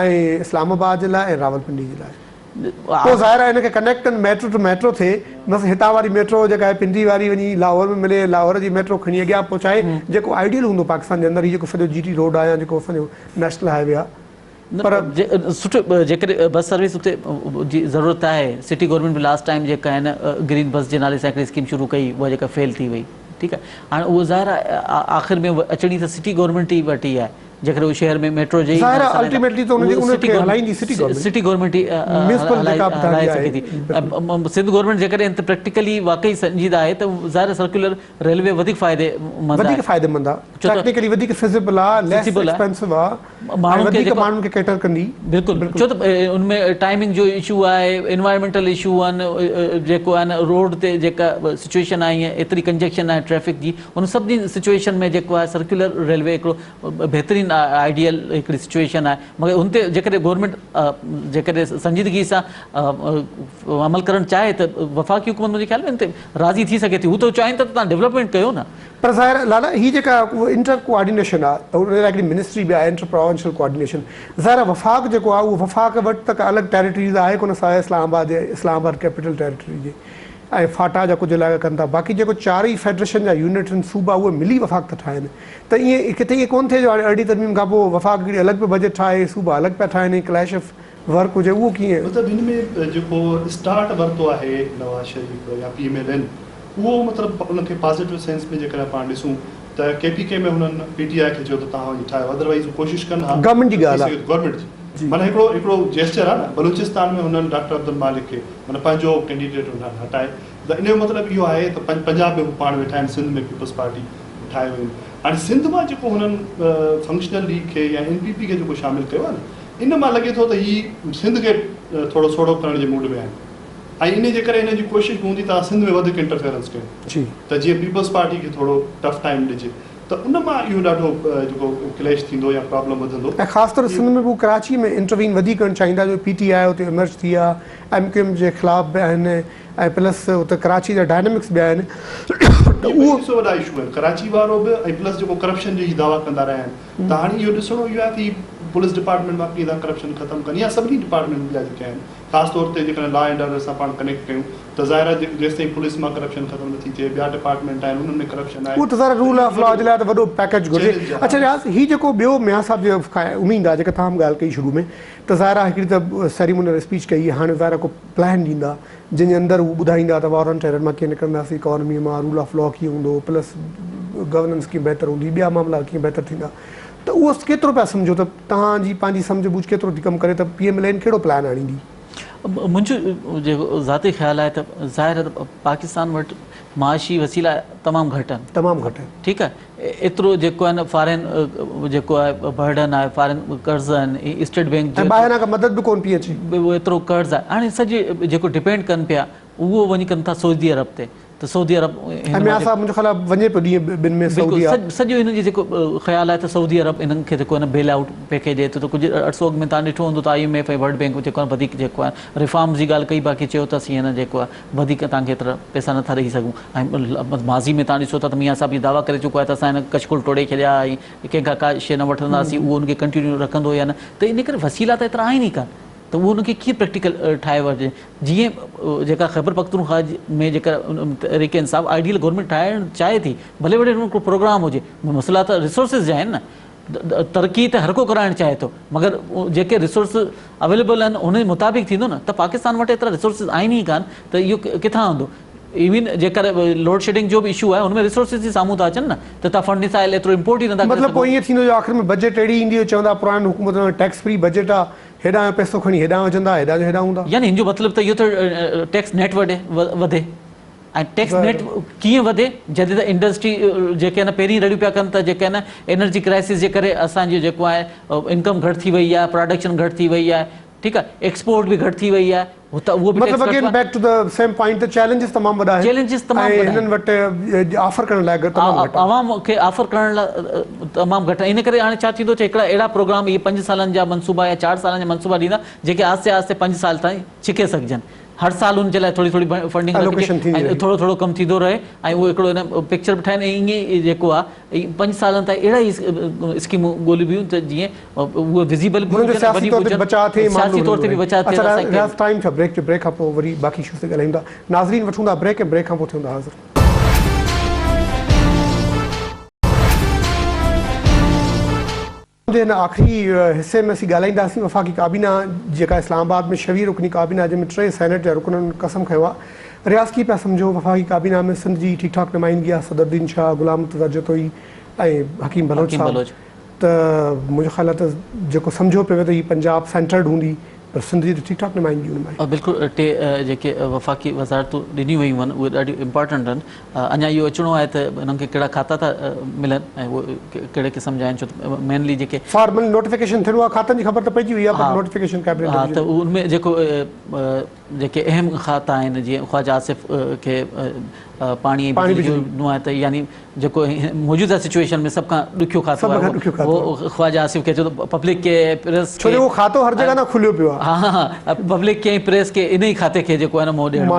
۽ اسلام آباد جي لاء ۽ راولپنڊي جي لاء پوء ظاهر آهي ان کي ڪنيڪٽ ڪن ميٽرو ٽو ميٽرو ٿئي بس هتان واري ميٽرو جيڪا آهي پنڊي واري وڃي لاهور ۾ ملي لاهور جي ميٽرو کڻي اڳيان پهچائي جيڪو آئيڊيل هوندو پاڪستان جي اندر هي جيڪو سڄو جي ٽي روڊ آهي يا جيڪو اسان جو نيشنل هاء وي آهي پر سٺو جيڪڏهن بس سروس اتي جي ضرورت آهي سٽي گورنمينٽ به لاسٽ ٽائيم جيڪا آهي نه گرين بس جي نالي سان هڪڙي اسڪيم شروع ڪئي اها جيڪا فيل ٿي وئي ٺيڪ آهي هاڻي اهو ظاهر آهي آخر ۾ اچڻي ته سٽي گورنمينٽ ئي وٽ ئي آهي جيڪڏهن اهو شهر ۾ ميٽرو جي ظاهر آهي الٽيميٽلي ته ان جي ان کي هلائيندي سٽي گورنمينٽ سٽي گورنمينٽ ئي ميونسپل جيڪا به هلائي سگهي ٿي سنڌ گورنمينٽ جيڪڏهن پريڪٽيڪلي واقعي سنجيده آهي ته ظاهر آهي سرڪيولر ريلوي وڌيڪ فائدي مند آهي وڌيڪ فائدي مند آهي ٽيڪنيڪلي وڌيڪ فزيبل آهي ليس ايڪسپينسو آهي ۽ وڌيڪ ماڻهن کي ڪيٽر ڪندي. بلڪل ڇو ته ان ۾ ٽائمنگ جو اشو آهي انوائرمينٽل اشو آهن جيڪو آهي نه روڊ تي جيڪا سچويشن آئي آهي ايتري ڪنجيڪشن آهي ٽريفڪ جي ان سڀني سچويشن ۾ جيڪو آهي سرڪيولر ريلوي هڪڙو بهترين آئيڊيل هڪڙي سچويشن آهي مگر ان تي جيڪڏهن گورنمينٽ جيڪڏهن سنجيدگي سان عمل ڪرڻ چاهي ته وفاقي حڪومت منهنجي خيال ۾ ان تي راضي ٿي سگهي ٿي. هو ته چاهين ٿا ته توهان ڊولپمينٽ ڪيو نه. پر ظاهر آهي لالا هي جيڪا انٽر ڪوآرڊينيشن آهي ان لاء هڪڙي منسٽري به آهي انٽر پراونشل ڪوآرڊينيشن ظاهر آهي وفاق جيڪو آهي اهو وفاق وٽ ته ڪا الڳ ٽيريٽريز آهي ڪونه سواء اسلام آباد جي اسلام آباد ڪيپيٽل ٽيريٽري جي ۽ فاٽا جا ڪجهه علائقا ڪن ٿا باقي جيڪو چار ئي فيڊريشن جا يونٽ آهن صوبا اهي ملي وفاق ٿا ٺاهن ته ائين ڪٿي ائين ڪونه ٿئي جو هاڻي ارڙهين ترميم کان پوء وفاق هڪڙي الڳ پيو بجيٽ ٺاهي صوبا الڳ پيا ٺاهن ۽ ڪليش آف ورڪ هجي اهو ڪيئن؟ مطلب هن ۾ جيڪو اسٽارٽ ورتو آهي نواز شريف يا پي ايم ايل اين اهو مطلب ان کي پازيٽو سينس ۾ جيڪڏهن پاڻ ڏسون ته ڪي پي ڪي ۾ هنن پي ٽي آء کي چيو ته توهان وڃي ٺاهيو ادروائيز هو ڪوشش ڪن ها گورنمينٽ جي ڳالهه آهي گورنمينٽ جي معنيٰ هڪڙو هڪڙو جيسچر آهي نه بلوچستان ۾ هنن ڊاڪٽر عبدالمالڪ کي معنيٰ پنهنجو ڪينڊيڊيٽ هنن هٽائي ته ان جو مطلب اهو آهي ته پنجاب ۾ هو پاڻ ويٺا آهن سنڌ ۾ پيپلز پارٽي ٺاهي ويون هاڻي سنڌ مان جيڪو هنن فنڪشنل ليگ کي يا اين پي پي کي جيڪو شامل ڪيو آهي نه ان مان لڳي ٿو ته هي سنڌ کي ٿورو سوڙهو ڪرڻ جي موڊ ۾ آهن ۽ انهي جي ڪري هنن جي ڪوشش به هوندي ته سنڌ ۾ وڌيڪ انٽرفيئرنس ڪيون ته جيئن پيپلز پارٽي کي ٿورو ٽف ٽائيم ڏجي ته ان مان اهو ڏاڍو جيڪو ڪليش ٿيندو يا پرابلم وڌندو. ۽ خاص طور سنڌ ۾ به هو ڪراچي ۾ انٽروين وڌيڪ ڪرڻ چاهيندا جو پي ٽي آء اتي ايمرج ٿي آهي ايم ڪيو ايم جي خلاف به آهن ۽ پلس اتي ڪراچي جا ڊائنامڪس به آهن ته اهي ٻئي وڏا اشو آهن ڪراچي وارو به ۽ پلس جيڪو ڪرپشن جي هي دعويٰ ڪندا رهيا آهن ته هاڻي اهو ڏسڻو اهو آهي ته هي پوليس ڊپارٽمينٽ مان ڪيئن ٿا ڪرپشن ختم ڪن يا سڀني ڊپارٽمينٽ ٻيا جيڪي آهن خاص طور تي جيڪڏهن لا اينڊ آرڊر سان پاڻ ڪنيڪٽ ڪيون ته ظاهر آهي جيستائين پوليس مان ڪرپشن ختم نٿي ٿئي ٻيا ڊپارٽمينٽ آهن انهن ۾ ڪرپشن آهي اهو ته ظاهر رول آف لا جي لاء ته وڏو پيڪيج گهرجي. اڇا رياض هي جيڪو ٻيو ميان صاحب جي اميد آهي جيڪا توهان به ڳالهه ڪئي شروع ۾ ته ظاهر آهي هڪڙي ته سيريمونل اسپيچ ڪئي هاڻي ظاهر آهي ڪو پلان ڏيندا جنهن جي اندر هو ٻڌائيندا ته وار آن ٽيرر مان ڪيئن نڪرنداسين، اڪانومي مان رول آف لا ڪيئن هوندو، پلس گورننس ڪيئن بهتر هوندي، ٻيا معاملا ڪيئن بهتر ٿيندا ته اهو ڪيترو پيا سمجهو ته توهان جي پنهنجي سمجهه ٻوجهه ڪيترو ٿي ڪم ڪري ته پي ايم ايل اين ڪهڙو پلان آڻيندي؟ منهنجو جيڪو ذاتي خيال آهي ته ظاهر آهي ته پاڪستان وٽ معاشي وسيلا تمام گهٽ آهن. تمام گهٽ آهن. ٺيڪ آهي ايترو جيڪو آهي نه فارين جيڪو آهي برڊن آهي فارين قرض آهن اسٽيٽ بينڪ ۽ ٻاهران کان مدد به ڪون پئي اچي. ايترو قرض آهي هاڻي سڄي جيڪو ڊپينڊ ڪن پيا اهو وڃي ڪن ٿا سعودي عرب تي ته سعودي عرب ۽ ميان صاحب منهنجو خيال آهي وڃي پيو ڏينهن ٻن ۾ سعودي بلڪل سڄو هنن جي جيڪو خيال آهي ته سعودي عرب انهن کي جيڪو آهي نه بيل آئوٽ پيڪيج ڏئي ٿو ته ڪجهه عرصو اڳ ۾ تان ڏٺو هوندو ته I M F ۽ world bank جيڪو آهي وڌيڪ جيڪو آهي ريفارمز جي ڳالهه ڪئي باقي چيو ته اسين هن جيڪو آهي وڌيڪ توهان کي ايترا پئسا نٿا ڏئي سگهون ۽ ماضي ۾ توهان ڏسو ٿا ته ميان صاحب هي دعويٰ ڪري چڪو آهي ته اسان هن ڪشڪول ٽوڙي ڇڏيا ۽ ڪنهن کان ڪا شيء نه وٺنداسين اهو ان کي ڪنٽينيو رکندو يا نه ته ان ڪري وسيلا ته ايترا آهن ئي ڪانه ته اهو ان کي ڪيئن پريڪٽيڪل ٺاهي وٺجي جيئن جيڪا خيبر پختونخوا ۾ جيڪا تحريڪ انصاف آئيڊيل گورنمينٽ ٺاهڻ چاهي ٿي ڀلي وڙي ان ڪو پروگرام هجي مسئلا ته ريسورسز جا آهن نه. ترقي ته هر ڪو ڪرائڻ چاهي ٿو مگر جيڪي ريسورس اويليبل آهن ان مطابق ٿيندو نه ته پاڪستان وٽ ايترا ريسورسز آهن ئي ڪانه ته اهو ڪٿان آندو ايون جيڪر لوڊ شيڊنگ جو به اشو آهي ان ۾ ريسورسز ئي سامهون ٿا اچن نه ته تان فرنس آئل ايترو امپورٽ ئي نٿا ڪري مطلب پوء سگهو. ائين ٿيندو جو آخر ۾ بجيٽ اهڙي ايندي جو چوندا پراڻين حڪومتن واري ٽيڪس فري بجيٽ آ هيڏانهن جو پئسو کڻي هيڏانهن وجهندا هيڏانهن جو هيڏانهن هوندا. يعني هن جو مطلب ته اهو ته ٽيڪس نيٽ وڏي وڌي ۽ ٽيڪس نيٽ ڪيئن وڌي جڏهن ته انڊسٽري جيڪي آهن پهرين رڙيون پيا ڪن ته جيڪي آهن انرجي ڪرائسس جي ڪري اسان جو جيڪو آهي انڪم گهٽ ٿي وئي آهي پراڊڪشن گهٽ ٿي وئي آهي ٺيڪ آهي ايڪسپورٽ به گهٽ ٿي وئي آهي ته اهو به مطلب again back to the same point ته چئلينجز تمام وڏا آهن چئلينجز تمام وڏا آهن ۽ هنن وٽ آفر ڪرڻ لاء تمام گهٽ آهن عوام کي آفر ڪرڻ لاء تمام گهٽ آهن ان ڪري هاڻي ڇا ٿيندو ته هڪڙا اهڙا پروگرام اهي پنج سالن جا منصوبا يا چار سالن جا منصوبا ڏيندا جيڪي آهستي آهستي پنج سال تائين ڇڪي سگهجن هر سال ان جي لاء ٿوري ٿوري فنڊنگ رکجي ۽ ٿورو ٿورو ڪم ٿيندو رهي ۽ اهو هڪڙو ان پڪچر به ٺاهين ۽ ائين ئي جيڪو آهي پنج سالن تائين اهڙا ئي اسڪيمون ڳولبيون ته جيئن اهي وزيبل به هجن سياسي طور تي به بچاء ٿئي سياسي طور تي به بچاء ٿئي اڇا رياض ٽائيم ٿيو بريڪ جو بريڪ کان پوء وري باقي اشوز تي ڳالهايون ٿا ناظرين وٺون ٿا بريڪ ۽ بريڪ کان پوء ٿيون ٿا حاضر. جي هن آخري حصي ۾ اسين ڳالهائينداسين وفاقي ڪابينا جيڪا اسلام آباد ۾ شوي رڪني ڪابينا جنهن ۾ ٽي سينيٽ جا رڪنن قسم کنيو آهي رياض ڪي پيا سمجهو وفاقي ڪابينا ۾ سنڌ جي ٺيڪ ٺاڪ نمائندگي آهي صدرالدين شاهه غلام مرتضيٰ جتوئي ۽ حڪيم بلوچ صاحب ته منهنجو خيال آهي ته جيڪو سمجهيو پيو ويو ته هي پنجاب سينٽرڊ هوندي پر سنڌ جي ته ٺيڪ ٺاڪ نمائندگي ان ۾ آهي. بلڪل ٽي جيڪي وفاقي وزارتون ڏنيون ويون آهن اهي ڏاڍيون امپارٽنٽ آهن اڃا اهو اچڻو آهي ته انهن کي ڪهڙا کاتا ٿا ملن ۽ اهي ڪهڙي قسم جا آهن ڇو ته مينلي جيڪي فارمل نوٽيفڪيشن ٿيڻو آهي کاتن جي خبر ته پئجي وئي آهي پر نوٽيفڪيشن ڪيبنيٽ ها ته ان ۾ جيڪو جيڪي اهم کاتا آهن جيئن خواجه آصف کي پاڻي ۽ بجلي جو ڏنو آهي ته يعني جيڪو موجوده سچوئيشن ۾ سڀ کان ڏکيو کاتو آهي اهو خواجه آصف کي چيو ته پبلڪ کي پريس کي ڇو جو اهو کاتو هر جڳهه نه کليو پيو آهي ها ها پبلڪ کي ۽ پريس کي ان ئي کاتي کي جيڪو آهي نه منهن ڏيڻو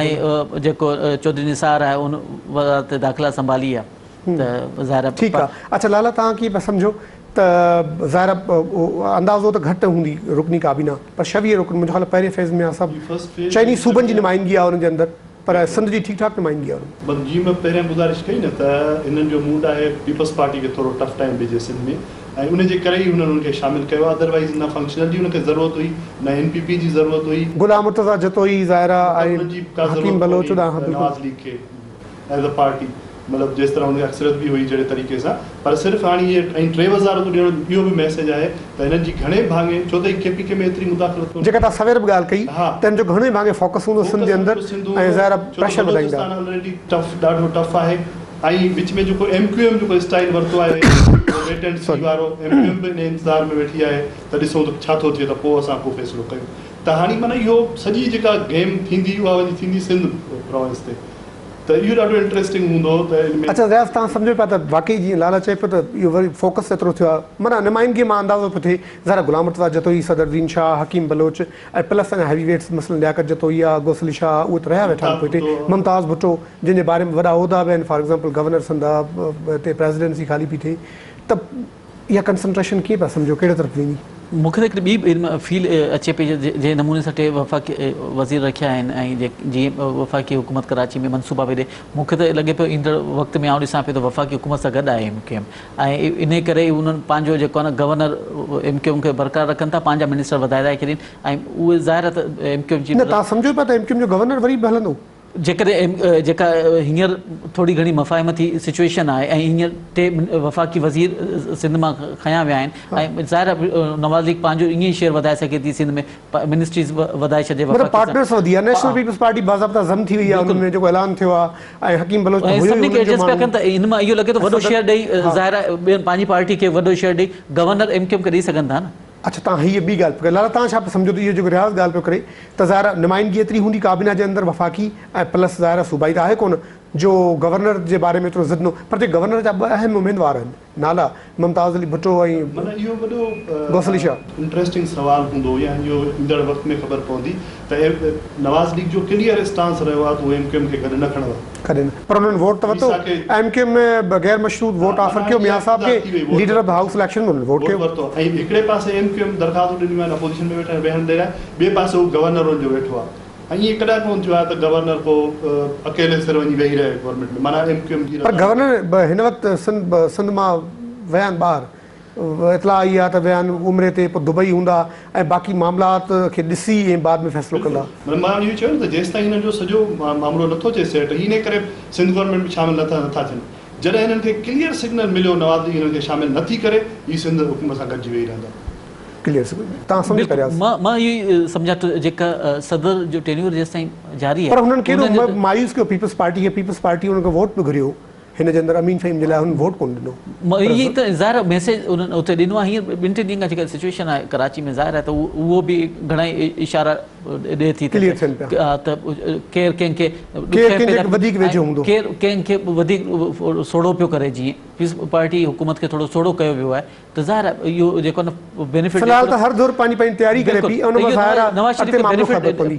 آهي ۽ جيڪو چوڌري نثار آهي ان وزارت داخله سنڀالي آهي ته ظاهر آهي ٺيڪ آهي اڇا لالا توهان ڪيئن پيا سمجهو ته ظاهر آهي اندازو ته گهٽ هوندي رڪني ڪابينا پر 26 رڪن منهنجو خيال پهرين فيز ۾ سڀ چئني صوبن جي نمائندگي آهي انهن جي اندر پر سنڌ جي ٺيڪ ٺاڪ نمائندگي آهي ان ۾. بس جيئن مان پهريان گذارش ڪئي نه ته هنن جو موڊ آهي پيپلز پارٽي کي ٿورو ٽف ٽائيم ڏجي سنڌ ۾ ۽ ان جي ڪري ئي هنن ان کي شامل ڪيو آهي ادروائيز نه فنڪشنل جي ان کي ضرورت هئي نه اين پي پي جي ضرورت هئي. غلام مرتضيٰ جتوئي ظاهر آهي مطلب انهن جي ڪا ۽ حڪيم ضرورت بلوچ ڪونهي ڏانهن بلڪل. نواز ليگ کي ايز ا پارٽي مطلب جيس طرح ان کي اڪثريت به هئي جهڙي طريقي سان پر صرف هاڻي اهي ۽ ٽي وزارتون ڏيڻ اهو به ميسيج آهي ته هنن جي گهڻي ڀاڱي ڇو ته هي ڪي پي ڪي ۾ ايتري مداخلت ڪونهي. جيڪا توهان سوير به ڳالهه ڪئي ته هن جو گهڻي ڀاڱي فوڪس هوندو سنڌ جي اندر ۽ ظاهر آهي پريشر وڌائيندا. بلوچستان آلريڊي ٽف ڏاڍو ٽف آهي ۽ وچ ۾ جيڪو ايم ڪيو ايم جيڪو اسٽائيل ورتو آهي ويٽ اينڊ سي وارو ايم ڪيو ايم به ان انتظار ۾ ويٺي آهي ته ڏسون ته ڇا ٿو ٿئي ته پوء اسان ڪو فيصلو ڪيون ته هاڻي معنيٰ اهو سڄي جيڪا گيم ٿيندي اها وڃي ٿيندي سنڌ پراونس تي ته اهو ڏاڍو انٽريسٽنگ هوندو ته ان ۾. اڇا رياض توهان سمجهو پيا ته واقعي جيئن لالا چئي پيو ته اهو وري فوڪس ايترو ٿيو آهي معنيٰ نمائندگي مان اندازو پيو ٿئي ظاهر آهي غلام مرتضيٰ جتوئي، صدر الدين شاهه، حڪيم بلوچ ۽ پلس اڃا هيوي ويٽس مثلاً لياقت جتوئي آهي، غوث علي شاهه آهي اهي ته رهيا ويٺا آهن پوئتي ممتاز ڀٽو جن جي باري ۾ وڏا عهدا به آهن فار ايگزامپل گورنر سنڌ آهي هتي پريزيڊنسي خالي پئي ٿئي ته اها ڪنسنٽريشن ڪيئن پيا سمجهو ڪهڙي طرف ويندي؟ مون کي ته هڪڙي ٻي به ان مان فيل اچي پئي جنهن نموني سان ٽي وفاقي وزير رکيا آهن ۽ جيئن وفاقي حڪومت ڪراچي ۾ منصوبا پئي ڏي مون کي ته لڳي پيو ايندڙ وقت ۾ آئون ڏسان پيو ته وفاقي حڪومت سان گڏ آهي ايم ڪيو ايم ۽ انهي ڪري ئي انهن پنهنجو جيڪو آهي نه گورنر ايم ڪيو ايم کي برقرار رکن ٿا پنهنجا منسٽر وڌائي ٿا ڇڏين ۽ اهي ظاهر آهي ته ايم ڪيو ايم جي نه توهان سمجهو پيا ته ايم ڪيو ايم جو گورنر وري به هلندو؟ جيڪڏهن جيڪا هينئر ٿوري گهڻي مفاهمتي سچوئيشن آهي ۽ هينئر ٽي وفاقي وزير سنڌ مان کنيا ويا آهن ۽ ظاهر آهي نواز ليگ پنهنجو ائين ئي شيئر وڌائي سگهي ٿي سنڌ ۾ منسٽريز وڌائي ڇڏي مطلب پارٽنرز وڌي ويا نيشنل پيپلز پارٽي باضابطا ضم ٿي وئي آهي ان ۾ جيڪو اعلان ٿيو آهي ۽ حڪيم بلوچ ته هيو ئي سڀني کي ايڊجسٽ پيا ڪن ته ان مان اهو لڳي ٿو وڏو شيئر ڏئي ظاهر آهي ٻين پنهنجي پارٽي کي وڏو شيئر ڏئي گورنر ايم ڪيو ايم کي ڏئي سگهن ٿا نه. اڇا توهان هيء ٻي ڳالهه پيو ڪريو. لالا توهان ڇا پيا سمجهو ته اهو جيڪو رياض ڳالهه پيو ڪري ته ظاهر آهي نمائندگي ايتري هوندي ڪابينا جي اندر وفاقي ۽ پلس ظاهر آهي صوبائي ته آهي ڪونه جو گورنر جي باري ۾ ايترو ضد نه پر جي گورنر جا ٻه اهم اميدوار آهن نالا ممتاز علي ڀٽو ۽ معنيٰ اهو وڏو غوث علي شاهه. انٽريسٽنگ سوال هوندو يا اهو ايندڙ وقت ۾ خبر پوندي ته نواز ليگ جو ڪليئر اسٽانس رهيو آهي ته هو ايم ڪيو ايم کي گڏ نه کڻندا. ڪڏهن نه پر انهن ووٽ ته ورتو. ايم ڪيو ايم ۾ غير مشروط ووٽ آفر ڪيو ميان صاحب کي leader of the house election ۾ انهن ووٽ ڪيو. ورتو ۽ هڪڙي پاسي ايم ڪيو ايم درخواستون ڏنيون آهن اپوزيشن ۾ ويٺا ويهڻ ڏي لاء ٻئي پاسي هو گورنر ان جو ويٺو آهي ۽ ائين ڪڏهن ڪونه ٿيو آهي ته گورنر ڪو اڪيلي سر وڃي ويهي رهي گورنمينٽ ۾ معنيٰ ايم ڪيو ايم جي پر گورنر هن وقت سنڌ مان ويا آهن ٻاهر. اطلاع آئي آهي ته ويا آهن عمري تي پوء دبئي هوندا ۽ باقي معاملات کي ڏسي ۽ بعد ۾ فيصلو ڪندا. مطلب مان اهو چيو نه ته جيستائين هنن جو سڄو مامرو نٿو اچي سيٽ هي انهي ڪري سنڌ گورنمينٽ ۾ شامل نٿا نٿا ٿين جڏهن هنن کي ڪليئر سگنل مليو نواز ليگ هنن کي شامل نٿي ڪري هي سنڌ حڪومت سان گڏجي ويهي رهندا. ڪليئر سگنل توهان سمجهو ٿا رياض. مان مان اهو ئي سمجهان ٿو جيڪا صدر جو ٽينيور جيستائين جاري آهي پر هنن ڪيڏو مايوس ڪيو پيپلز پارٽي کي پيپلز پارٽي هنن کان ووٽ به گهريو. هن جي اندر امين فهيم جي لاء هن ووٽ ڪونه ڏنو. اهي ته ظاهر آهي ميسيج انهن اتي ڏنو آهي هينئر ٻن ٽن ڏينهن کان جيڪا سچويشن آهي ڪراچي ۾ ظاهر آهي ته اهو به گهڻا ئي اشارا ڏئي ٿي ڪليئر ٿين پيا ته ڪير ڪنهن کي ڪير ڪنهن جي وڌيڪ ويجهو هوندو ڪير ڪنهن کي وڌيڪ سوڙهو پيو ڪري جيئن پيپلز پارٽي حڪومت کي ٿورو سوڙهو ڪيو ويو آهي ته ظاهر آهي اهو جيڪو نه بينيفٽ في الحال ته هر ڌر پنهنجي پنهنجي تياري ڪري پئي ان مان ظاهر آهي اڳتي معاملو خبر پوندي.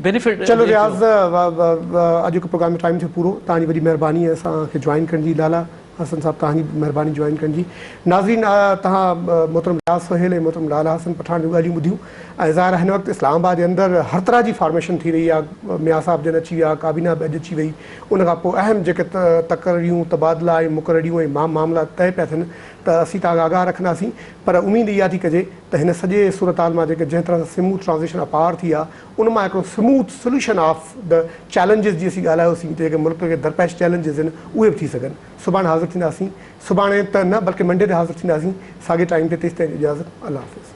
چلو رياض اڄوڪي پروگرام جو ٽائيم ٿيو پورو توهان جي وڏي مهرباني اسان کي جوائن ڪرڻ جي لالا حسن صاحب توهان جي به مهرباني جوائن ڪرڻ جي ناظرين توهان محترم رياض سهيل ۽ محترم لالا حسن پٺاڻ جون ڳالهيون ٻڌيون ۽ ظاهر آهي هن وقت اسلام آباد جي اندر هر طرح جي فارميشن ٿي رهي آهي ميان صاحب جن اچي ويا ڪابينا به اڄ اچي وئي ان کان پوء اهم جيڪي تقرريون تبادلا ۽ مقرريون ۽ معاملا طئي پيا ٿين ته اسين توهان کي آگاهه رکنداسين پر اميد اها ٿي ڪجي ته هن سڄي صورتحال مان جيڪي جنهن طرح سان سموٿ ٽرانزيشن آف پاور ٿي آهي ان مان هڪڙو smooth solution of the challenges جي اسين ڳالهايوسين ته جيڪي ملڪ کي درپيش چئلينجز آهن اهي به ٿي سگهن. سڀاڻي حاضر ٿينداسين. سڀاڻي ته نه بلڪه منڊي تي حاضر ٿينداسين ساڳي ٽائيم تي تيستائين اجازت الله حافظ.